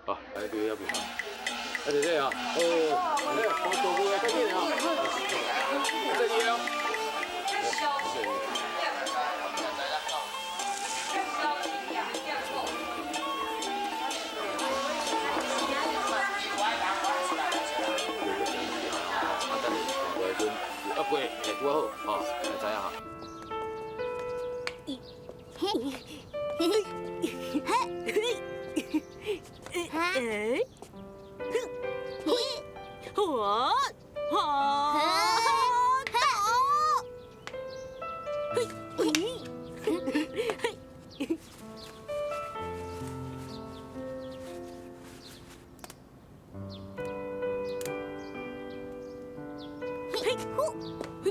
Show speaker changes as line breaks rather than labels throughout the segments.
好，来对要不？啊，姐姐啊，哦，哎，我走过来，再见啊，再见哦。啊，过，会拄好，吼，来知影哈。
嘿，嘿，嘿，
哎，我，好，嘿，嘿，嘿，呼，嘿，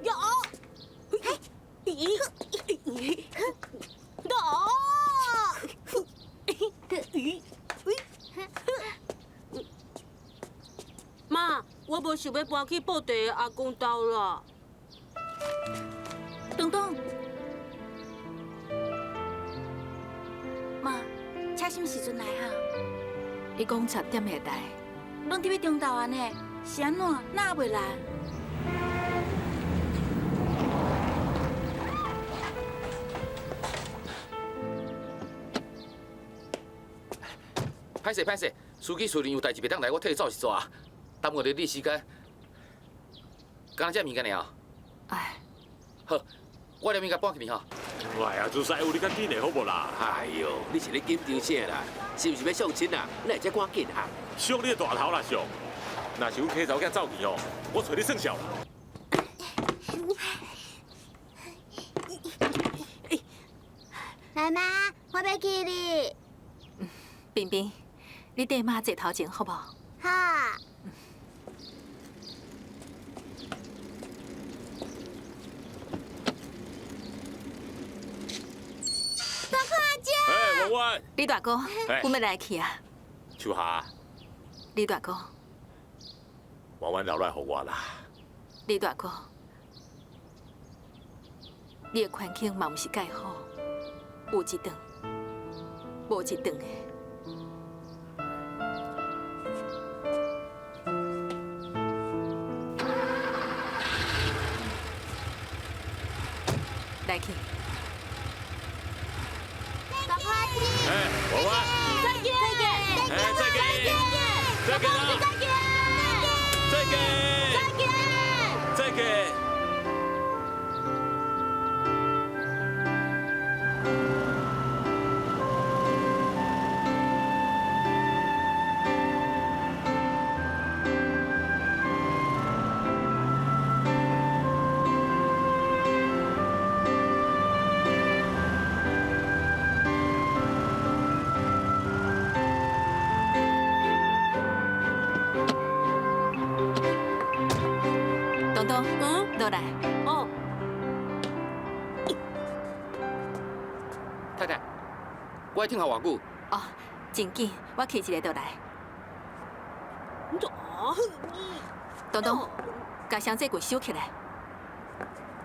呀，嘿，嘿，啊！妈，我无想欲搬去布袋阿公兜啦。
东东，妈，车什么时阵来哈？
伊讲10点会来。
拢伫欲中昼啊呢，是按怎？哪犹未来？
歹势歹势，司机厝里有代志袂当来，我替伊走一逝，耽误著你时间。敢若这物件尔。
哎。
好，我连物件搬去你吼。
哎呀，朱师傅，你较紧的好无啦？
哎哟，你是咧紧张啥啦？是毋是欲相亲啊？哪会遮赶紧啊？
相你的大头啦相！若是阮客查某囝走去哦，我揣你算数啦。
妈妈，我欲去哩。
冰冰，你缀妈坐头前好无？
好。大哥阿姐。
哎，婉婉。
李大哥，阮欲来去啊。
秋霞。
李大哥。
婉婉留来予我啦。
李大哥，你的环境嘛毋是盖好，有一顿，无一顿的。来去。
大哥阿姐。
哎，婉婉。
再见。
再见。哎，再见。再见。
再见。
再见。
再见。
再见。
东东，落来。
哦。
太太，我爱等候偌久？
哦，真紧，我去一下就来。东东，共双节棍收起来。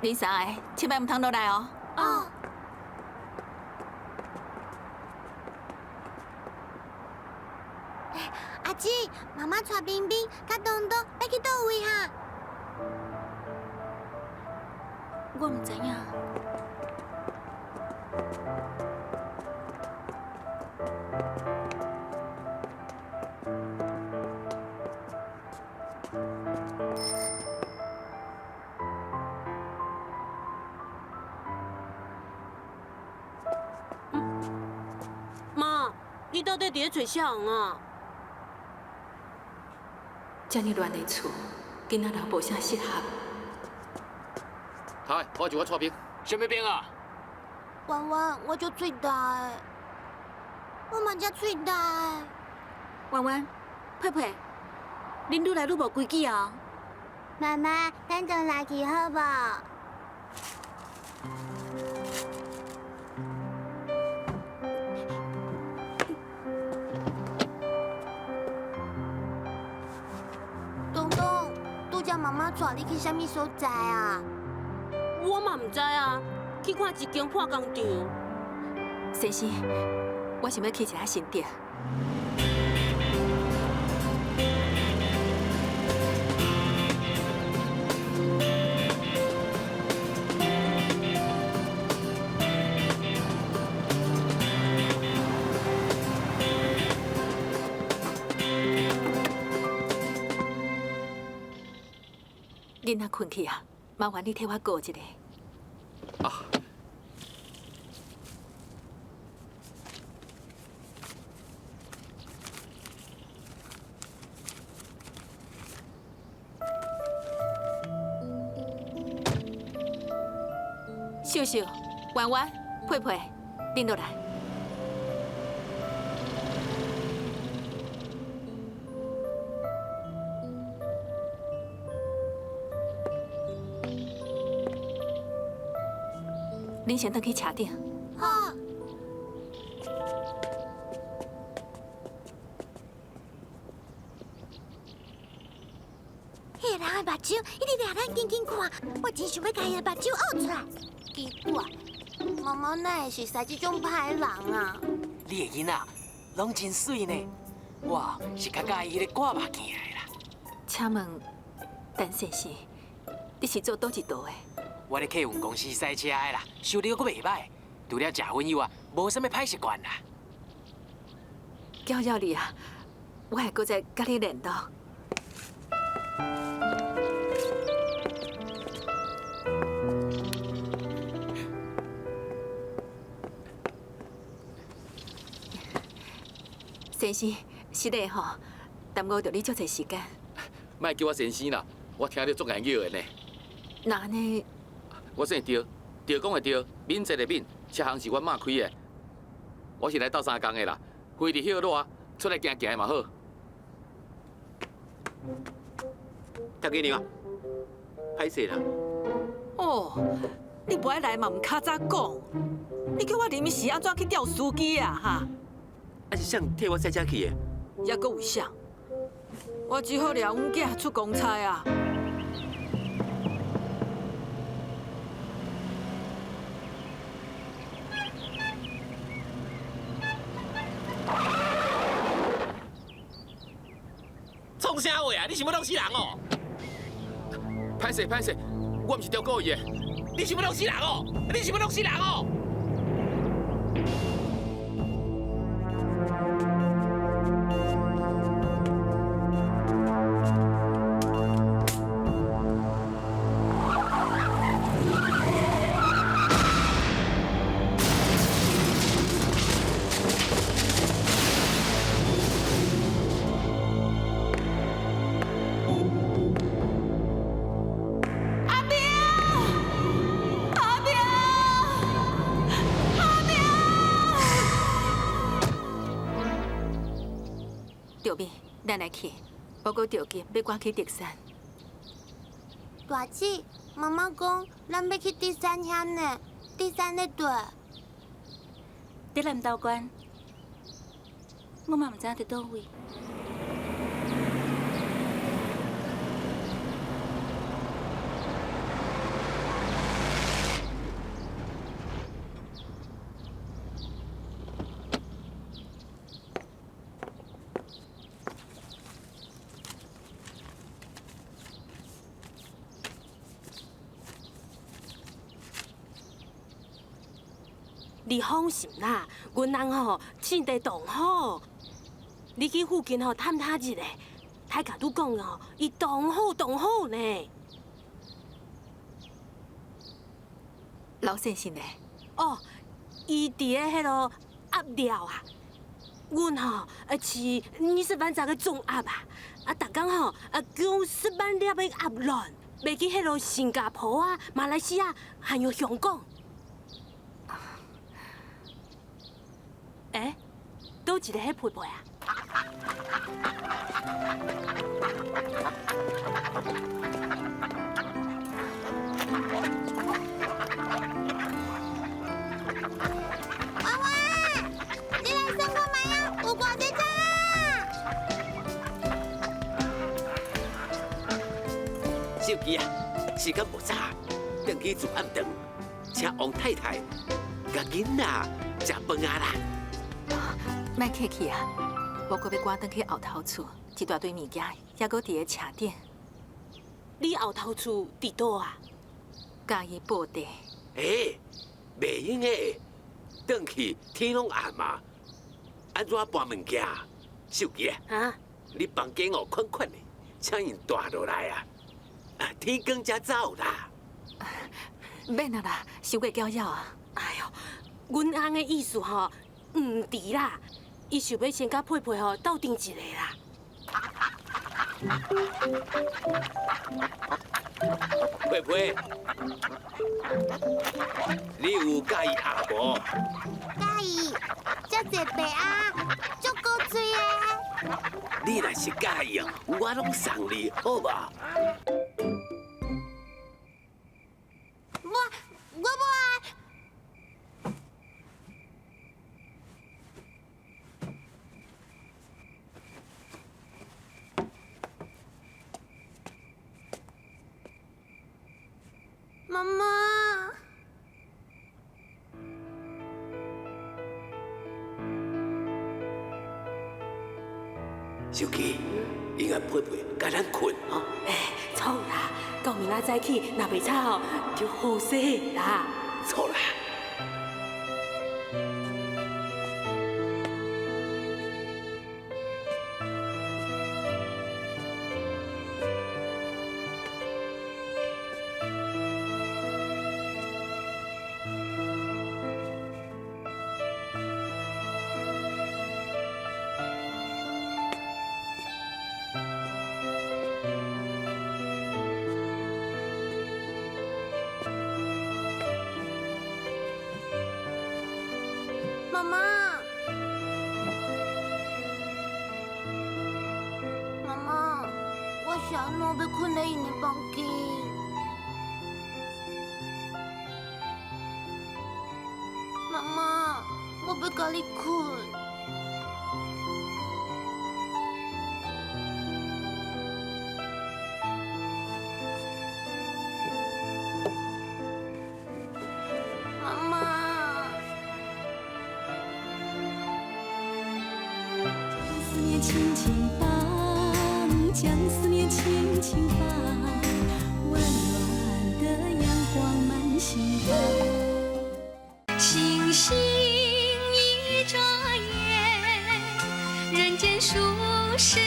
恁三个千万毋通落来哦。
哦。阿姊，妈妈带冰冰佮东东欲去佗位哈？
我毋知影。
妈，你到底伫咧揣啥人啊？
遮尔乱的厝，囡仔留无啥适合。
头，我就我带兵，
啥物兵啊？
婉婉，我足喙焦的，我嘛才喙焦的。
婉婉，佩佩，恁愈来愈无规矩哦。
妈妈，咱转来去好无？东东，拄才妈妈带你去啥物所在啊？
我嘛毋知啊，去看一间破工厂。
先生，我想欲去一下新竹。囡仔睏去啊，麻烦你替我顾一下。
啊。
秀秀、婉婉、佩佩，恁落来。恁先转去车顶。
好。彼个人的目睭一直掠咱紧紧看，我真想欲共伊的目睭挖出来。奇怪，妈妈哪会熟似这种歹人啊？
你的囡仔拢真媠呢，我是较佮意彼个挂目镜的啦。
请问陈先生，你是做佗一道的？
我咧客运公司驶车的啦，收入阁袂䆀，除了食薰以外，无啥物歹习惯啦。
搅扰你啊，我会阁再佮你联络。先生，失礼吼，耽误著你足济时间。
莫叫我先生啦，我听著足眼热的呢。
那按呢？
我姓赵，赵讲的赵，敏捷的敏，车行是阮妈开的。我是来斗相共的啦，回伫歇热，出来行行的嘛好。大家娘，歹势啦。
哦，你无爱来嘛，毋较早讲。你叫我临时按怎去调司机啊？哈？
啊是谁替我驶车去的？
犹阁有谁？我只好掠阮囝出公差啊。
创啥话啊？你想欲弄死人哦？
歹势歹势，我毋是著故意的。
你想欲弄死人哦？你想欲弄死人哦？
阿明，阿明，阿明！
赵敏，咱来去，我阁著急，欲赶去竹山。
大姊，妈妈讲咱欲去竹山遐呢，竹山咧佗？
伫南投县，我嘛毋知影伫佗位。
你放心啦，阮翁吼性地当好，你去附近吼探探一下，歹共你讲哦，伊当好当好呢。
老先生呢？
哦，伊伫咧彼落鸭寮啊。阮吼饲20万只个种鸭啊，啊，逐工吼90万粒的鸭卵，卖去彼落新加坡啊、马来西亚，还有香港。欸，佗一个彼皮皮啊？
婉婉，你来算看觅啊，有偌济只啊？
秀琪啊，时间无早，转去煮暗顿，请王太太佮囡仔食饭啊啦。
莫客气啊，无过欲赶转去后头厝，一大堆物件犹阁伫咧车顶。
你后头厝伫佗啊？
佮伊报地。
欸，袂用的，转去天拢暗啊，按怎搬物件？秀琪啊，你房间哦宽宽的，请𪜶蹛落来啊，啊，天光才走啦。
免啊啦，伤过搅扰啊。
哎哟，阮翁的意思吼，毋迟啦，伊想欲先佮佩佩吼斗阵一下啦。
佩佩，你有佮意鸭无？
佮意，足济白鸭，足古锥的。
你若是佮意哦，我拢送你，好无？
我无爱。妈妈，
秀琪，应该陪陪，佮咱睏哈。
哎，错啦，到明仔早起，若袂吵吼，就好势啦。
错啦。
妈妈，妈妈，我是按怎欲睏咧𪜶的房间？妈妈，我欲佮你睏。妈妈。
思念轻轻放，将思念轻轻放，温暖的阳光满心房。星星一眨眼，人间数十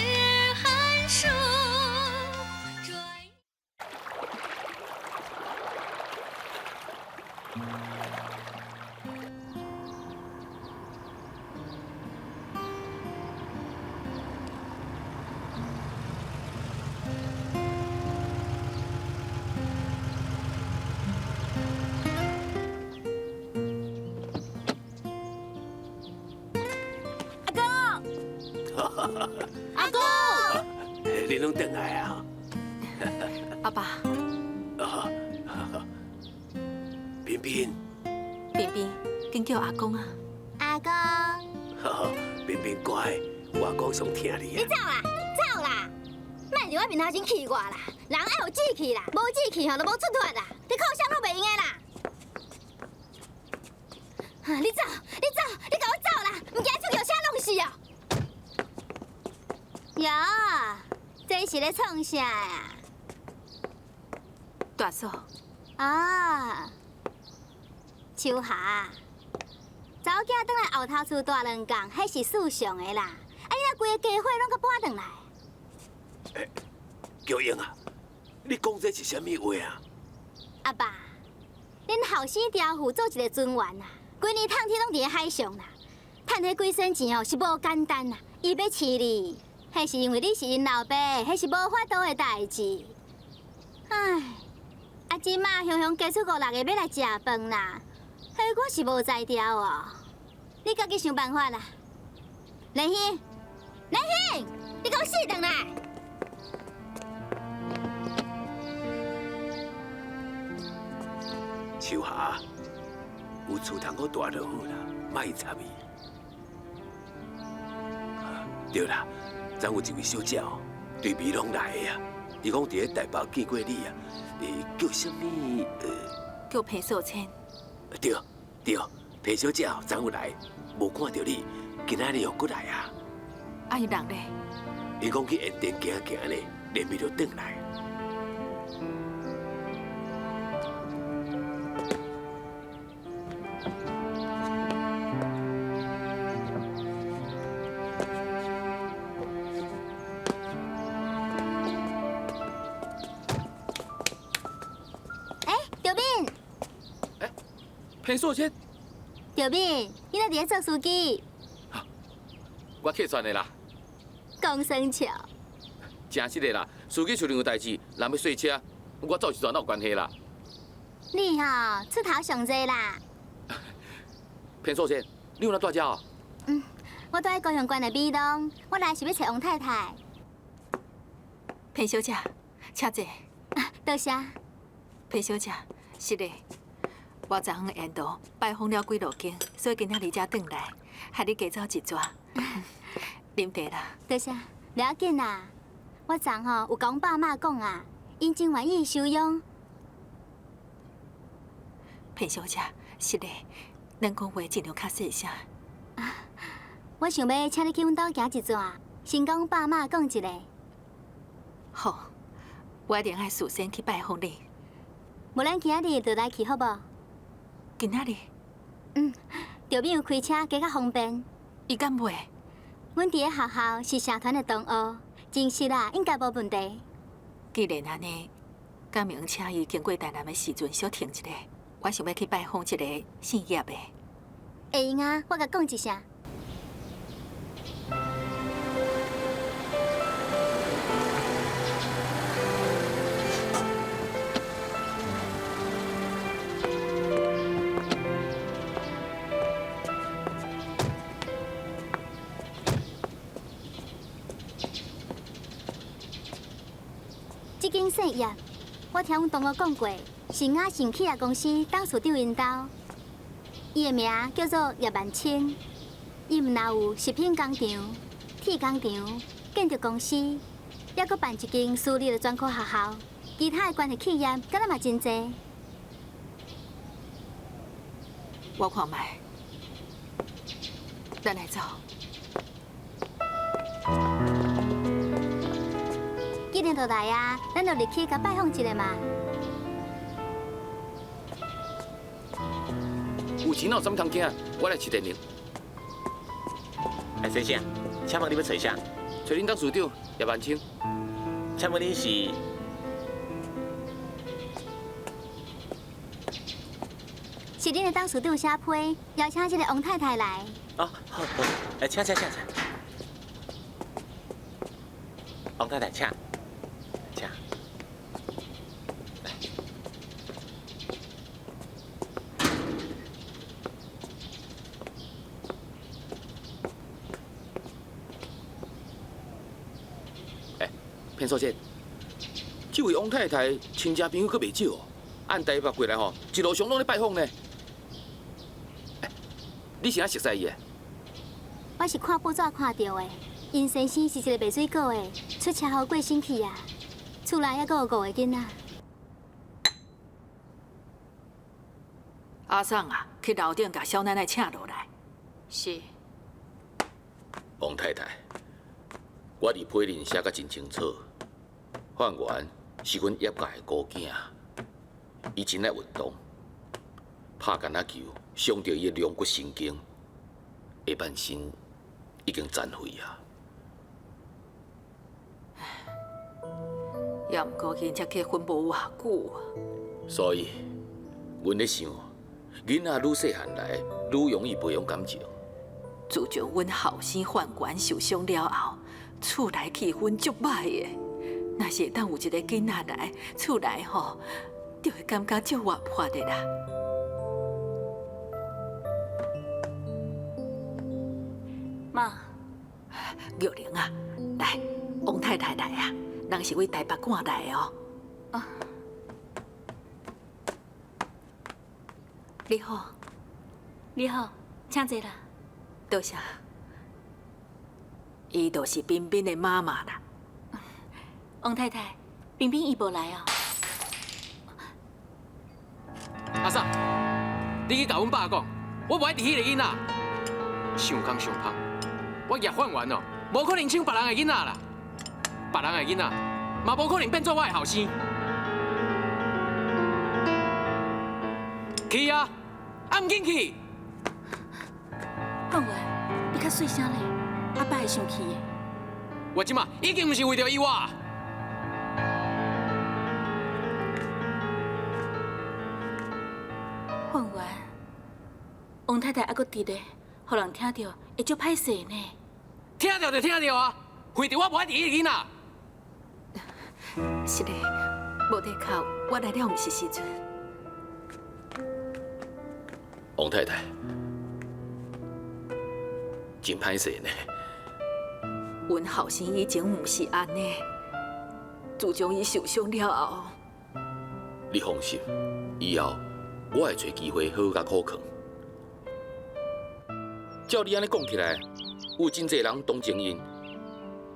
寒暑。转。
阿公，阿公，
你拢转来啊？
阿爸，
彬彬，
彬彬，紧叫阿公啊！
阿公，
彬彬乖，我阿公上疼你
你走啦，走啦！莫伫我面头前气我啦！人爱有志气啦，无志气吼就无出脱啦。你靠啥拢袂用的啦！你走，你走，你共我走啦！毋惊出去予车弄死哦！
哟，这是咧创啥呀？
大嫂。
啊，秋霞，查某囝转来后头厝蹛两工，彼是事上的啦。啊，你若规个家伙拢阁搬转来？
欸，菊英啊，你讲这是啥物话啊？
阿爸，恁后生调虎做一个船员啊，规年趁天拢伫咧海上啦，趁彼几仙钱哦是无简单啦。伊欲饲你，彼是因为你是𪜶老爸，彼是无法度的代志。唉，啊，这马雄雄加出五六个欲来食饭啦，彼我是无才调哦。你家己想办法啦。连兴，连兴，你共我死转来！
秋霞，有厝通好蹛就好啦，莫插伊。对啦，昨有一位小姐哦，对美浓来的啊，伊讲伫咧台北见过你啊，叫啥物？
叫彭素清。
对对，彭小姐哦，昨有来，无看著你，今仔日又阁来啊。
啊，啊，伊人咧？
伊讲去盐田行行咧，连袂就转来。
欸，赵敏。
欸，彭素仙。
赵敏，你哪伫咧做司机？
我客串的啦。
讲耍笑。
真实的啦，司机出任何代志，人欲洗车，我走一段哪有关系啦？
你吼出头上济啦。
彭素仙，你有哪住遮哦？
嗯，我住喺高雄县的美浓，我来是欲揣王太太。
彭小姐，请坐。
多谢。
彭小姐，是的，我昨昏沿途拜访了几落间，所以今仔日才转来，害你加走一逝。啉茶啦。
多谢，袂要紧啦。我昨吼有共爸妈讲啊，𪜶真愿意收养。
彭小姐，是的，咱讲话尽量较细声。
啊，我想欲请你去阮兜行一逝，先共爸妈讲一下。
好，我一定爱事先去拜访你。
无咱今仔日就来去好无？
今仔日？
嗯，赵敏有开车，加较方便。
伊敢袂？
阮伫咧学校是社团的同学，真实啦，应该无问题。
既然按呢，敢会用请伊经过台南的时阵小停一下？我想欲去拜访一个姓叶的。
会用啊，我共讲一声。这间姓叶，我听阮同学讲过，是亚信企业公司董事长𪜶兜。伊的名叫做叶万清，伊毋但有食品工厂、铁工厂、建筑公司，犹阁办一间私立的专科学校，其他的关系企业，敢若嘛真济。
我看觅，咱来走。
既然都来啊，咱就入去共拜访一下嘛。
有钱哪有啥物通惊？我来饲电铃。
哎，先生，请问你欲揣啥？
揣恁董事长叶万清。
请问你是？
是恁的董事长写批，邀请这个王太太来。
哦，好，好，来，请请请请。王太太，请。请。
哎，彭小姐，这位王太太亲戚朋友阁袂少哦，按台北过来吼，一路上拢咧拜访呢。哎，你是按熟似伊的？
我是看报纸看到的，𪜶先生是一个卖水果的，出车祸过身去啊，厝内犹阁有5个囡仔。
阿桑啊，去楼顶共小奶奶请落来。
是。
王太太，我伫批里写甲真清楚，范元是阮叶家的孤囝，伊真爱运动，拍橄榄球伤著伊的龙骨神经，下半身已经残废啊。
也毋过𪜶才结婚无偌久啊。
所以，阮咧想，囡仔愈细汉来，愈容易培养感情。
自从阮后生范元受伤了后，厝内气氛足歹的。若是会当有一个囡仔来，厝内吼，就会感觉足活泼的啦。
妈，
玉玲啊，来，王太太来啊，人是为台北赶来的哦。
啊，
你好，
你好，请坐啦。
多谢。伊就是彬彬的妈妈啦。
王太太，彬彬伊无来哦。
阿嫂，你去共阮爸讲，我无爱伫彼个囡仔，想空想芳，我叶范元哦，無可能搶別人的囡仔啦，別人的囡仔嘛無可能變做我的後生。去啊，啊毋緊去。
范元，你較細聲咧，阿爸會生氣的。
我這馬已經毋是為著伊我。
范元，王太太猶閣佇咧，予人聽著會足歹勢呢。
聽著就聽著啊，為著我無愛佇彼個囡仔。
是的，無的確，我來了毋是時陣。
王太太，真歹勢呢。
阮後生以前毋是按呢，自從伊受傷了後，
你放心，以後我會揣機會好好共苦勸。照你按呢講起來，有真濟人同情𪜶，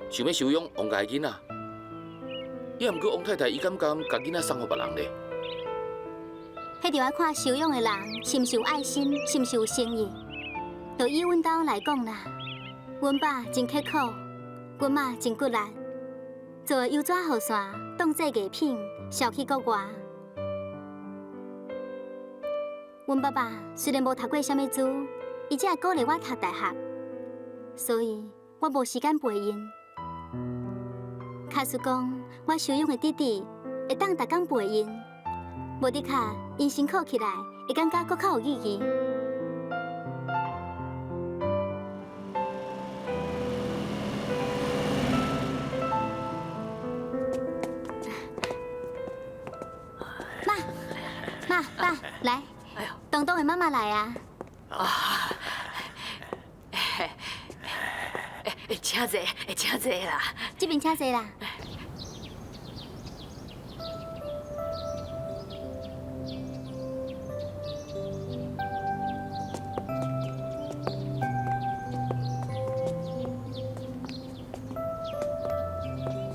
想欲收養王家的囡仔。也毋過王太太伊敢甘共囡仔送予別人咧？
彼就愛看收養的人是毋是有愛心，是毋是有誠意。就以阮兜來講啦，阮爸真刻苦，阮媽真骨力，做的油紙雨傘當做藝品銷去國外。阮爸爸雖然無讀過啥物書，伊只會鼓勵我讀大學，所以我無時間陪𪜶。假使講我收養的弟弟會當逐工陪𪜶，無的確，𪜶辛苦起來會感覺閣較有意義。媽、媽、爸，來，東東的媽媽來啊！
啊，請坐，請坐啦。
這邊請坐啦。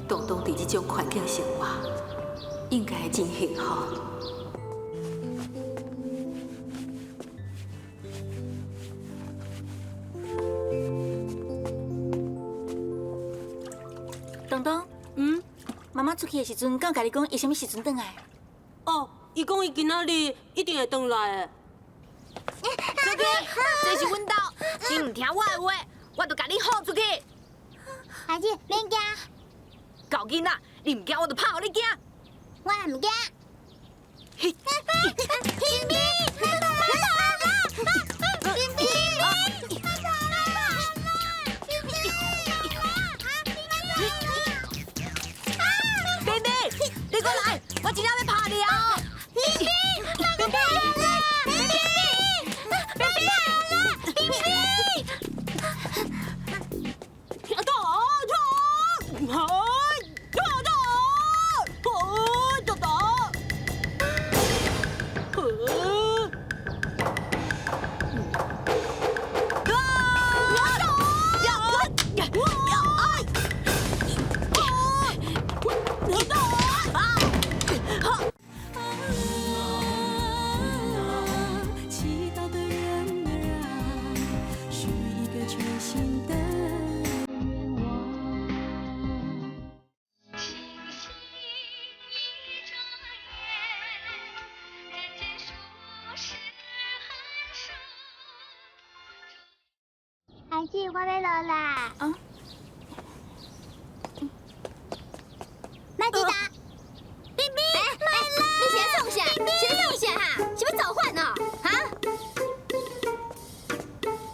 東東佇這種環境生活，應該真幸福。
東東，媽媽出去的時陣，敢有共你講伊啥物時陣轉來？
哦，伊講伊今仔日一定會轉來的。
出去，這是阮兜，你毋聽我的話，我就共你放出去。
阿姊，免驚。
猴囡仔，你毋驚，我就拍予你驚。
我也毋驚。冰冰，冰冰，
冰冰，你過來，我真正欲拍你啊！
冰冰，冰冰，冰冰，冰冰，冰冰。阿姊，我欲落啦。啊。麦吉达，冰冰，你是咧创啥？是咧创啥哈？是欲造反哦？哈？
哼，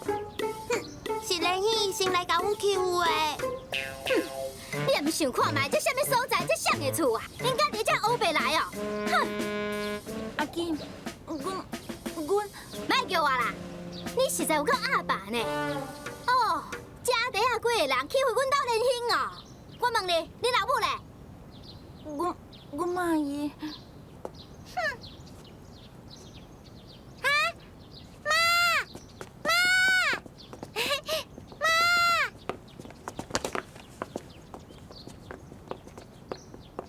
是连兄先來共阮欺負的。
哼，你也毋想看覓，這啥物所在？這誰的厝啊？恁家己這烏白來哦？哼！
阿金，阮，
莫叫我啦！你實在有夠鴨霸呢！哦，遮底下幾个人欺負阮兜連兄哦！我問你，你老母咧？
阮媽伊。
哼！啊！媽！媽！媽！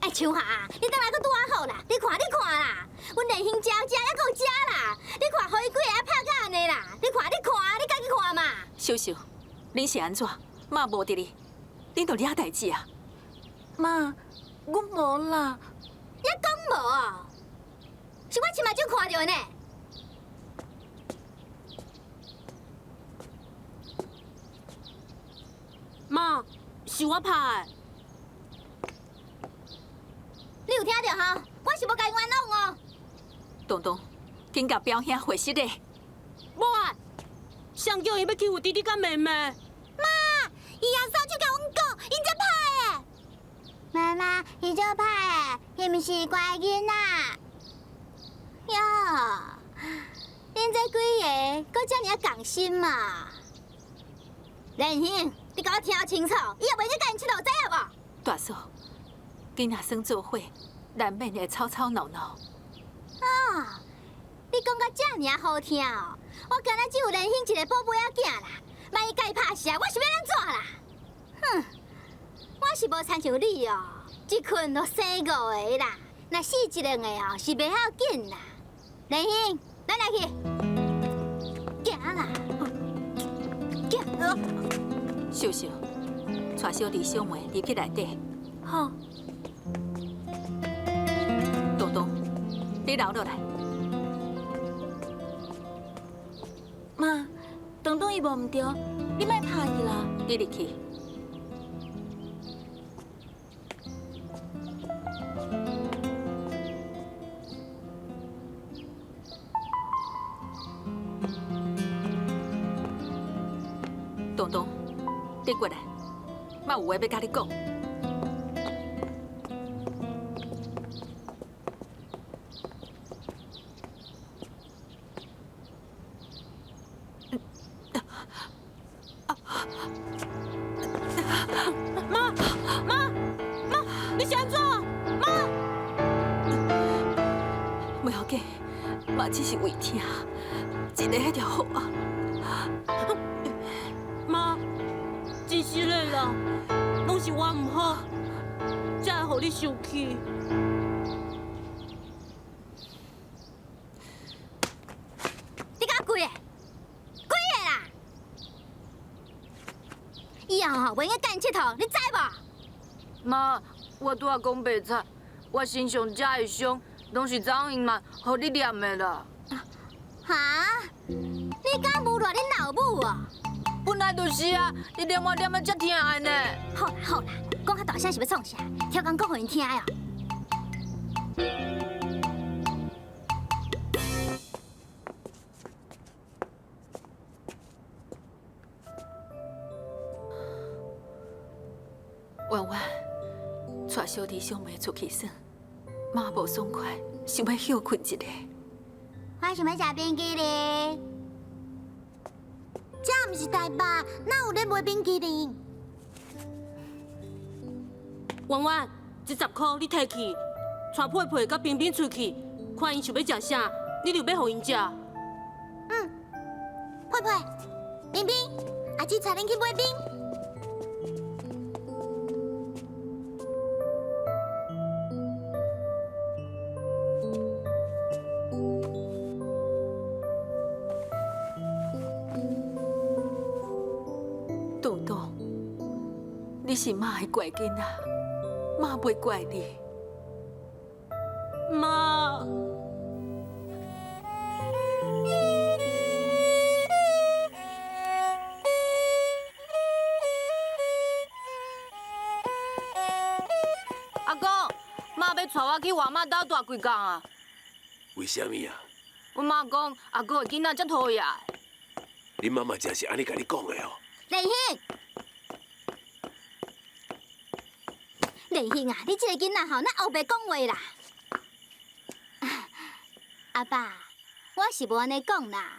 哎，秋霞，你轉來閣拄仔好啦！你看，你看啦，阮連兄食食猶閣有食啦！你看，予伊幾个拍甲按呢啦！你看，你看，你家己看嘛。
秀秀，恁是按怎？媽無佇哩，恁就惹代志啊？
妈，阮无啦。
你讲无哦？是我亲目睭看著的呢。
妈，是我拍的。
你有听著吼？我是无共伊冤枉哦。
东东，紧共表兄回实咧。
无爱，谁叫伊欲欺负弟弟佮妹妹？
妈，伊用扫帚共阮讲，𪜶才拍的。
妈妈，伊足歹的，伊毋是乖囡仔。哟，恁这几个阁遮尔啊仝心嘛？连兴，你共我听清楚，以后袂使佮𪜶𨑨迌，知影无？
大嫂，囡仔耍做伙，难免会吵吵闹闹。
啊，你讲甲遮尔啊好听哦，我敢若只有连兴一个宝贝仔囝啦，万一共伊拍死，我是欲按怎啦？哼，我是无亲像你哦，一睏就生五个啦，若死一两个哦，是袂要紧啦。连兴，咱来去，行啦，行。
秀秀，带小弟小妹入去内底。
好。
东东，你留落来。
妈，东东伊无毋对，你莫拍伊啦。
你入去。东东，你过来，妈有话欲共你讲。
妈，妈，妈，你是按怎？妈，
袂要紧，妈只是胃疼，一个彼条好啊。
妈，真失礼啦，拢是我毋好，才会予你生气。
你共我跪下，跪下啦！以后吼，袂用佮𪜶𨑨迌，你知无？
妈，我拄仔讲白贼，我身上遮的伤，拢是昨昏嘛，予你念的啦。
哈？你敢侮辱恁老母哦？
本来就是啊，你念我念得遮疼的呢。
好啦好啦，讲较大声是欲创啥？超工讲予𪜶听哦。
婉婉，带小弟小妹出去耍，妈无爽快，想欲歇睏一下。
我想欲食冰淇淋。
这毋是台北，哪有咧卖冰淇淋？
婉婉，这10箍你提去，带佩佩佮冰冰出去，看𪜶想欲食啥，你就买予𪜶食。
嗯，佩佩、冰冰，阿姊带恁去买冰。
东东，你是妈的乖囡仔，妈袂怪你。
妈。
阿公，妈欲带我去外妈兜蹛几工啊？
为啥物啊？
阮妈讲，阿公的囡仔遮讨厌。
你妈妈真是按呢共你讲的哦。
连兴，连兴啊，你这个囡仔吼，哪乌白讲话啦？阿爸，我是无按呢讲啦，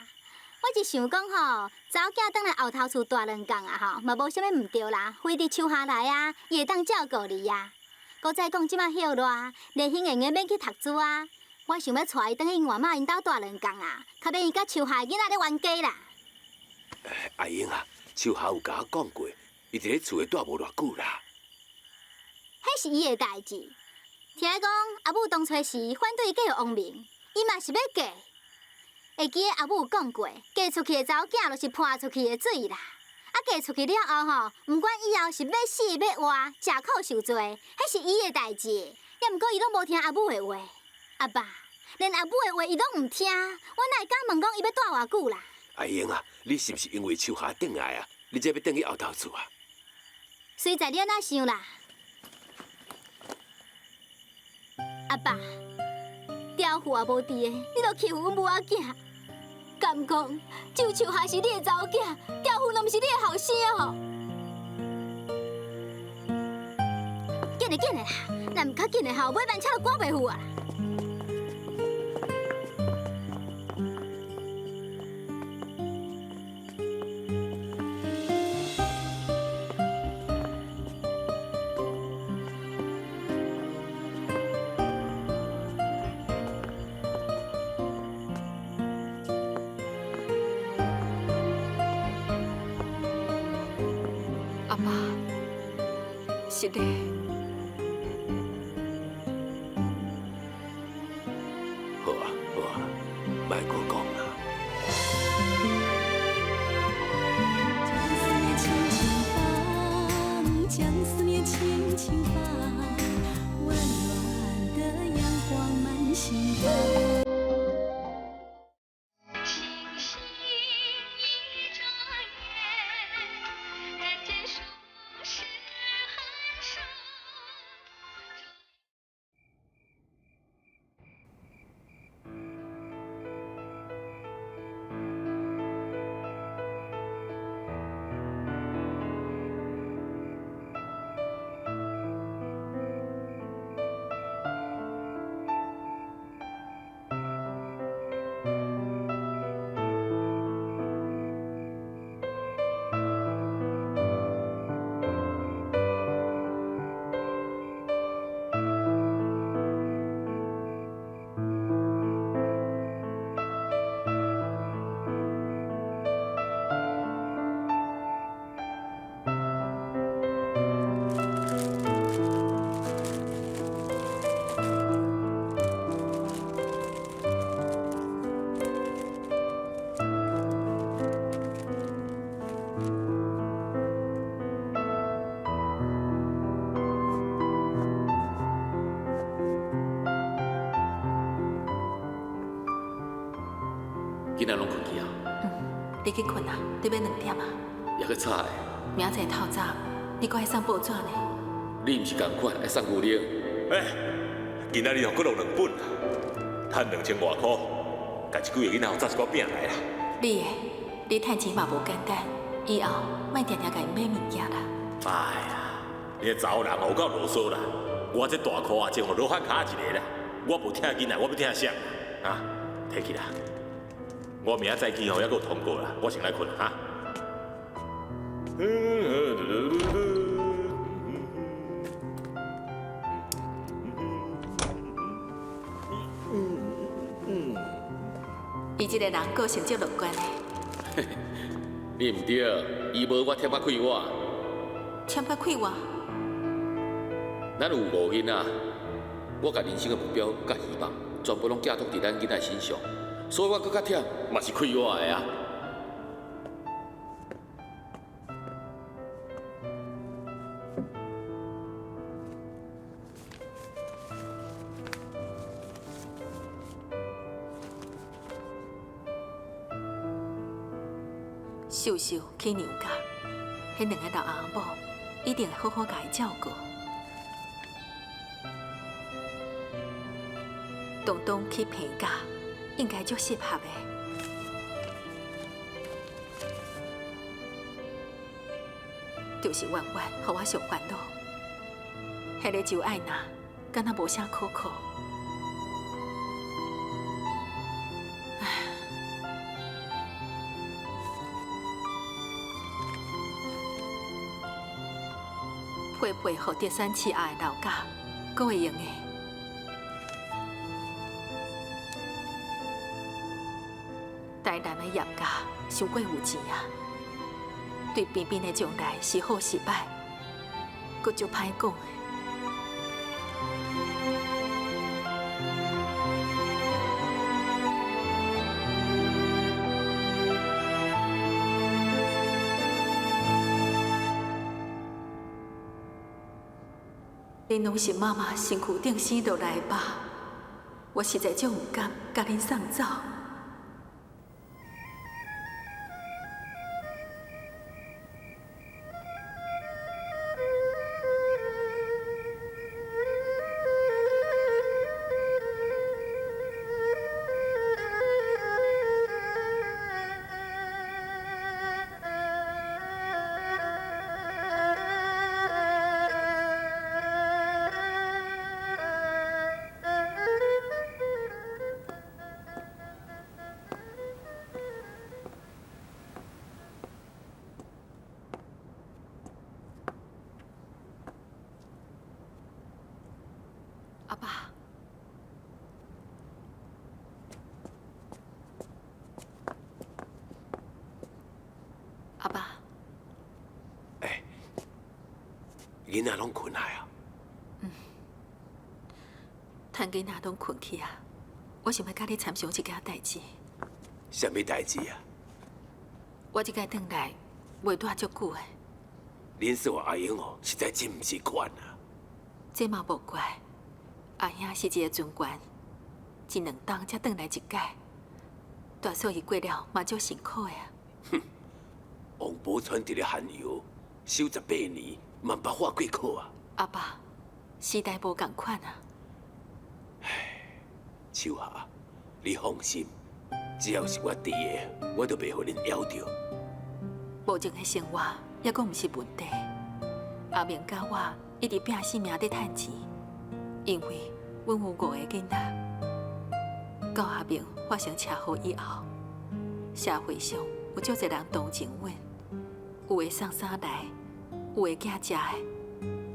我是想讲吼，查某囝转来后头厝蹛两工啊吼，嘛无啥物毋对啦，飞伫树下来啊，伊会当照顾你啊。阁再讲这马歇热，连兴会用免去读书啊，我想欲带伊转去𪜶外妈𪜶兜蹛两工啊，较免伊佮树下囡仔咧冤家啦。
阿英啊，秋霞有共我讲过，伊伫咧厝里蹛无偌久啦。
彼是伊的代志。听讲阿母当初时反对伊嫁予王明，伊嘛是欲嫁。会记得阿母有讲过，嫁出去的查某囝就是泼出去的水啦。啊，啊，嫁出去了後吼，毋管以後是欲死欲活，食苦受罪，彼是伊的代誌。也毋過伊攏無聽阿母的話。阿爸，連阿母的話伊攏毋聽，我哪會敢問講伊欲蹛偌久啦？
阿英啊，你是毋是因為秋霞轉來啊？你這欲轉去後頭厝啊？
隨在你按怎想啦。阿爸，刁婦也無佇的，你著欺負阮母仔囝，敢講周秋霞是你的查某囝，刁婦都毋是你的後生哦。緊的緊的啦，若毋較緊的吼，尾班車都趕袂赴啊！
阿爸，是的。
好啊，好啊，莫閣講啦。
將思念輕輕放，將思念輕輕放，溫暖的陽光滿心房。
囡仔攏睏去啊？
嗯，你去睏啊？你欲2點啊？
猶閣早咧。
明仔載透早，你閣愛送報紙呢？
你毋是仝款愛送牛奶？
欸，今仔日吼閣落2本，趁2000外箍，共這幾个囡仔吼紮一寡餅來啦。
你的，你趁錢嘛無簡單，以後莫定定共𪜶買物件啦。
哎呀，你這查某人有夠囉嗦啦！我這大箍啊，真予羅漢跤一个啦。我無疼囡仔，我欲疼誰啊？提起啦。我明仔早起吼，猶閣有通告啦，我先來睏哈。
伊這个人個性足樂觀的。
你毋對，伊無我忝較快活。
忝較快活？
咱有5个囡仔，我共人生的目標佮希望，全部攏寄託佇咱囡仔身上。所以我閣較忝，嘛是快活的啊！
秀秀去娘家，彼兩个老翁仔某一定會好好共伊照顧。東東去彭家。應該足適合的，就是圓圓，予我上煩惱。彼个周愛娜，敢若無啥可靠。唉，佩佩予德山市下的老家，閣會用的。台南的葉家傷過有錢啊，對彬彬的將來是好是歹，閣足歹講的。恁攏是媽媽身軀頂生落來的肉，我實在足毋甘，共恁送走。阿爸，阿爸，
欸，囡仔攏睏來啊？
嗯，趁囡仔攏睏去啊，我想欲佮你參詳一件代誌。
啥物代誌啊？
我這擺轉來，袂蹛足久的。
恁嫂阿英哦，實在真毋是款啊。
這嘛無怪。阿兄是一個尊官，一兩冬才轉來一擺，大嫂伊過了嘛足辛苦的啊。
哼，王寶釧佇咧寒窯守18年，嘛毋捌發過火啊。
阿爸，時代無仝款啊。
唉，秋霞，你放心，只要是我佇的，我就袂予恁枵著。
目前的生活猶閣毋是問題。阿明佮我一直拼性命佇趁錢。因為阮有5個囡仔，到阿明發生車禍以後，社會上有足濟人同情阮，有的送衫來，有的寄食的，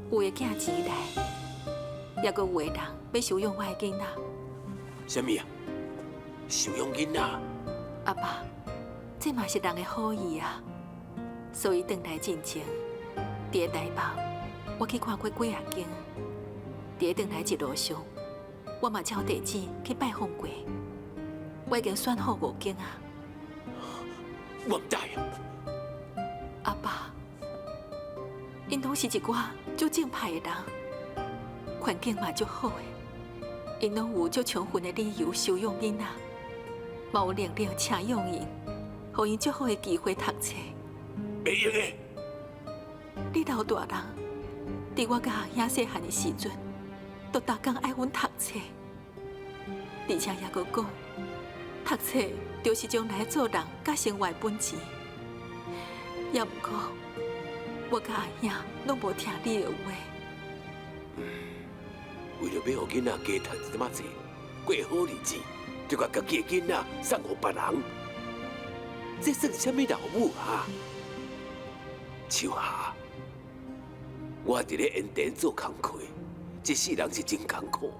有的寄錢來，猶閣有的人欲收養我的囡仔。
啥物啊？收養囡仔？
阿爸，這嘛是人的好意啊。所以轉來進前，佇咧台北，我去看過幾仔間。佇咧轉來一路上，我嘛照地址去拜訪過，我已經選好5間啊。
我毋知啊。
阿爸，𪜶攏是一寡足正派的人，環境嘛足好的，𪜶攏有足充分的理由收養囡仔，嘛有能力請養𪜶，予𪜶足好的機會讀冊。
袂用的。
你老大人，佇我佮阿兄細漢的時陣，都逐工愛阮讀冊，而且猶閣講，讀冊就是將來做人佮生活的本錢。也毋過，我佮阿兄攏無聽你的話。
為著欲予囡仔加讀一點仔冊，過好日子，就共家己的囡仔送予別人，這算啥物老母啊？秋霞，我佇咧鹽田做工課。這世人是真艱苦，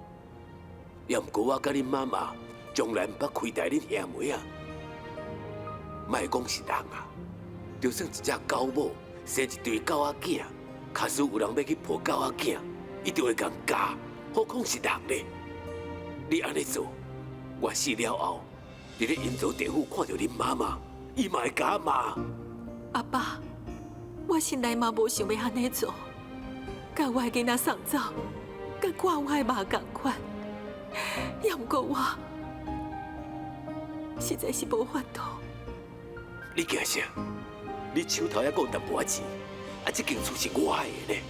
也毋過我佮恁媽媽從來毋捌虧待恁兄妹啊。莫講是人啊，就算一隻狗母生一對狗仔囝，假使有人欲去抱狗仔囝，伊就會共咬，何況是人呢？你按呢做，我死了後，佇咧陰曹地府看著恁媽媽，伊嘛會共我罵。
阿爸，我心內嘛無想欲按呢做，共我的囡仔送走。佮掛我的肉仝款，也毋過我實在是無法度。
你驚啥？你手頭猶閣有淡薄仔錢，啊，這間厝是我的呢。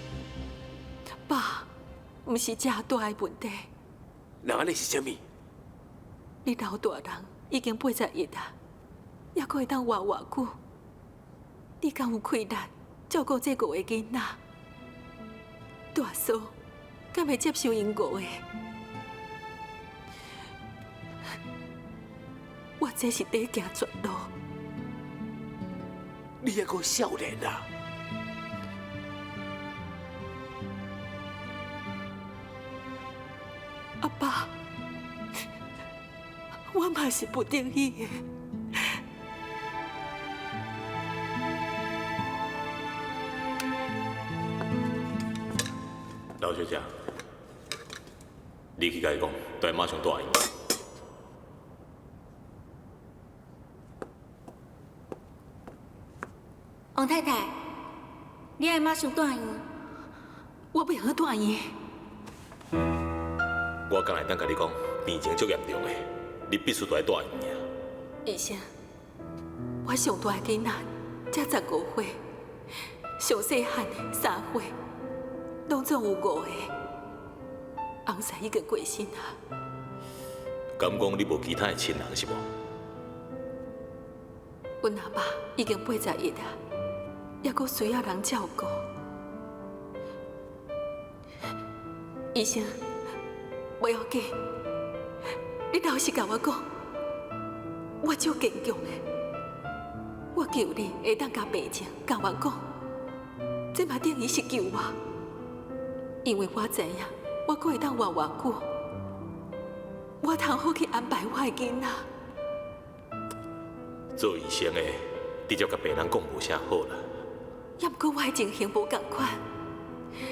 爸，毋是這大的問題。
那按呢是啥物？
你老大人已經81啊，猶閣會當活偌久？你敢有氣力照顧這5個囡仔？大嫂敢會接受𪜶5個？我這是佇行絕路。
你猶閣少年啊！
阿爸，我嘛是不得已的。
老小姐，你去共伊講，著愛馬上蹛院。
王太太，你愛馬上蹛院。
我袂用閣蹛院。
我敢會當共你講，病情足嚴重的，你必須著愛蹛院。
醫生，我上大的囡仔才15歲，上細漢的3歲，攏總有5個。翁婿已經過身啊。
敢講你無其他的親人是無？
阮阿爸已經81啊，猶閣需要人照顧。醫生，袂要緊，你老實共我講，我足堅強的。我求你會當共病情共我講，這嘛等於是救我，因為我知影我閣會當活偌久，我通好去安排我的囡仔。
做醫生的，直接共病人講無啥好啦。
也毋過我的情形無仝款，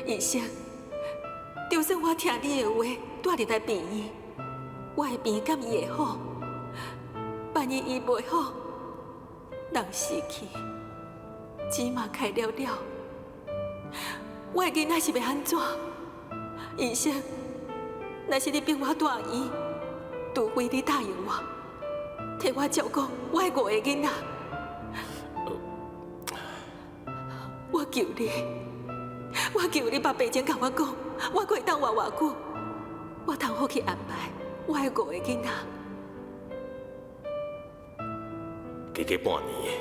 醫生，就算我聽你的話，帶入來病院，我的病敢伊會好？萬一伊袂好，人死去，錢嘛開了了，我的囡仔是欲按怎？醫生，若是你逼我蹛院，除非你答應我，替我照顧我的5個囡仔。我求你，我求你把病情共我講，我閣會當活偌久，我通好去安排我的5個囡仔。
加加半年。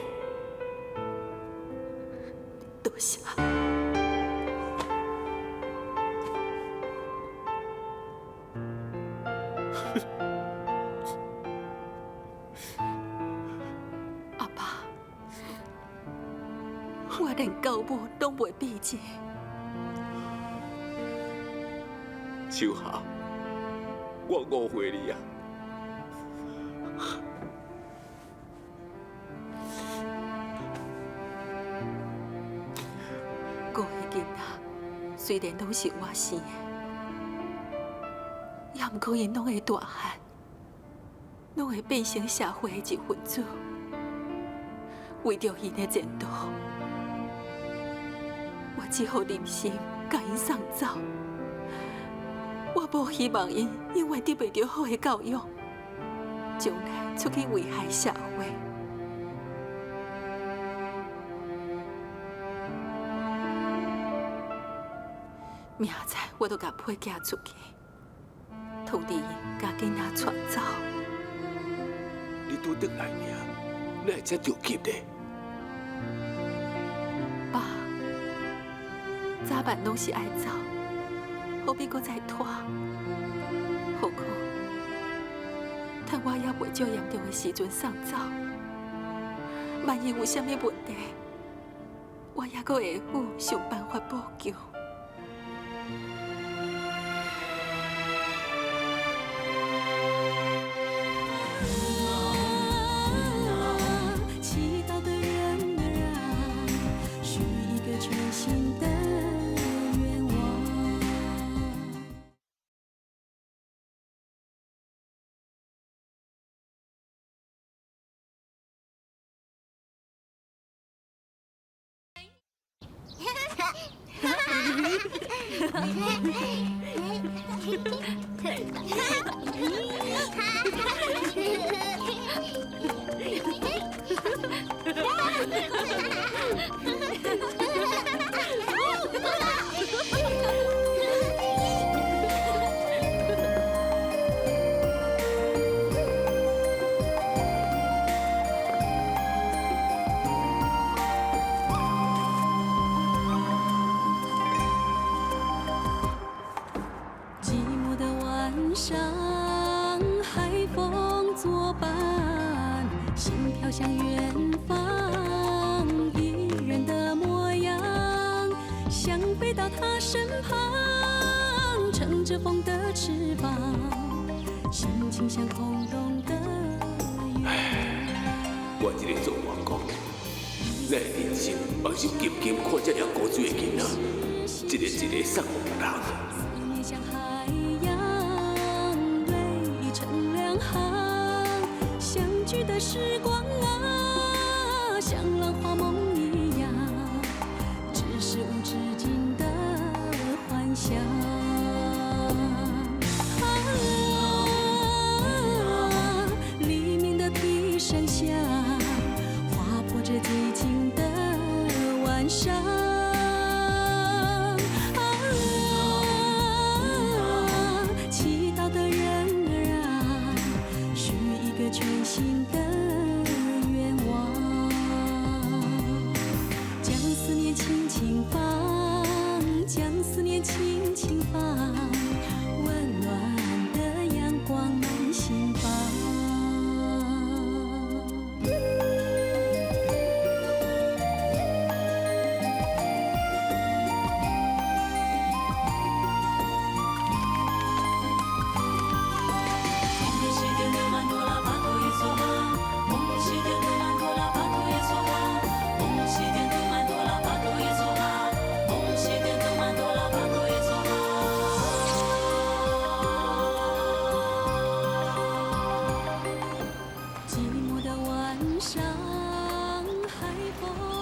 多謝。阿爸，我連狗母攏袂變這。
秋霞，我誤會你啊！
五個囡仔雖然攏是我生的，也毋過𪜶攏會大漢，攏會變成社會的一份子。為著𪜶的前途，我只好忍心共𪜶送走。我無希望𪜶永遠得袂著好的教育，將來出去危害社會。明仔載我就共批寄出去，通知𪜶共囡仔帶走。
你拄轉來爾，哪會遮著急呢？
爸，早晚攏是愛走，何必閣再拖？何況，趁我猶袂足嚴重的時陣送走，萬一有啥物問題，我猶閣會赴想辦法補救。
祈禱的人兒啊，許一個全新的願望。寂寞的晚上，海風作伴，心飄向遠方，一人的模樣，想飛到他身旁，乘着風的翅膀，心情像空洞的月亮。
我這個做外公的，哪會忍心目睭金金看這爾古錐的囡仔，一个一个送予人。
思念像海洋，淚成兩行，相聚的時光啊，像浪花夢一樣，只是無止境的幻想。思念輕輕放，溫暖的陽光滿心房。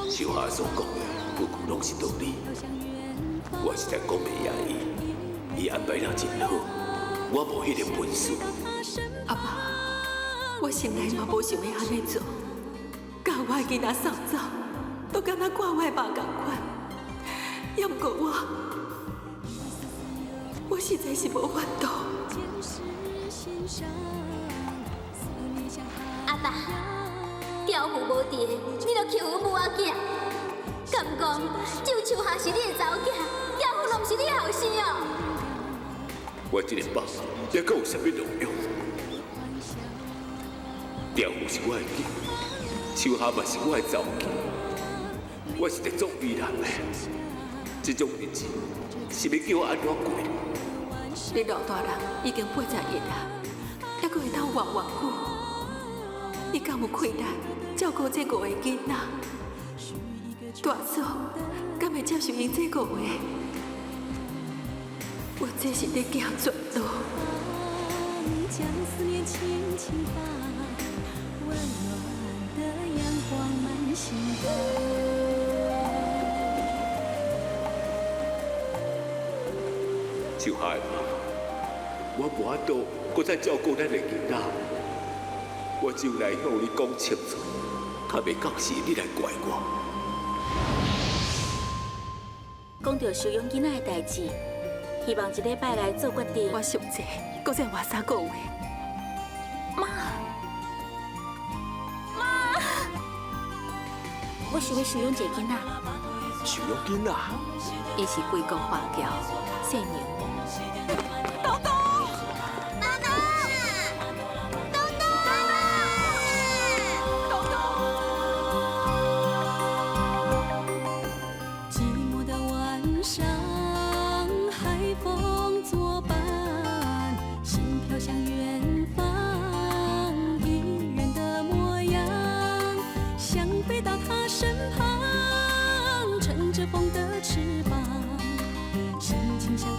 秀霞所講的，句句攏是道理。我實在講袂贏伊，伊安排得真好，我無彼個本事。
阿爸，我心內嘛無想欲按呢做，共我的囡仔送走，都敢若掛我的肉仝款。也毋過我實在是無法度。
阿爸，刁婦無佇，你就欺負阮母仔囝，敢講只有秋霞是你的查某囝，刁婦攏毋是你的後生哦。
我這個爸，猶閣有啥物路用？刁婦是我的囝，秋霞嘛是我的查某囝，我實在足為難的。這種日子是欲叫我按怎過？
你老大人已經81啊，猶閣會當活偌久？你敢有氣力照顧這五个囡仔？大嫂敢會接受𪜶這五个？我這是咧行絕路。
將思念輕輕放，溫暖的陽光滿心房。
秋霞的媽媽，我無法度閣再照顧咱的囡仔，我只有來向你講清楚，較袂到時你來怪我。
講到收養囡仔的代誌，希望一禮拜內做決定。
我上濟，閣再活3個月。
媽，媽，我想欲收養一個囡仔。
收養囡仔？
伊是歸國華僑，姓楊。
豆豆，
豆豆，豆豆，
豆豆。寂寞的晚上，海風作伴，心飄向遠方，一人的模樣，想飛到他身旁，乘着風的翅膀，心情像。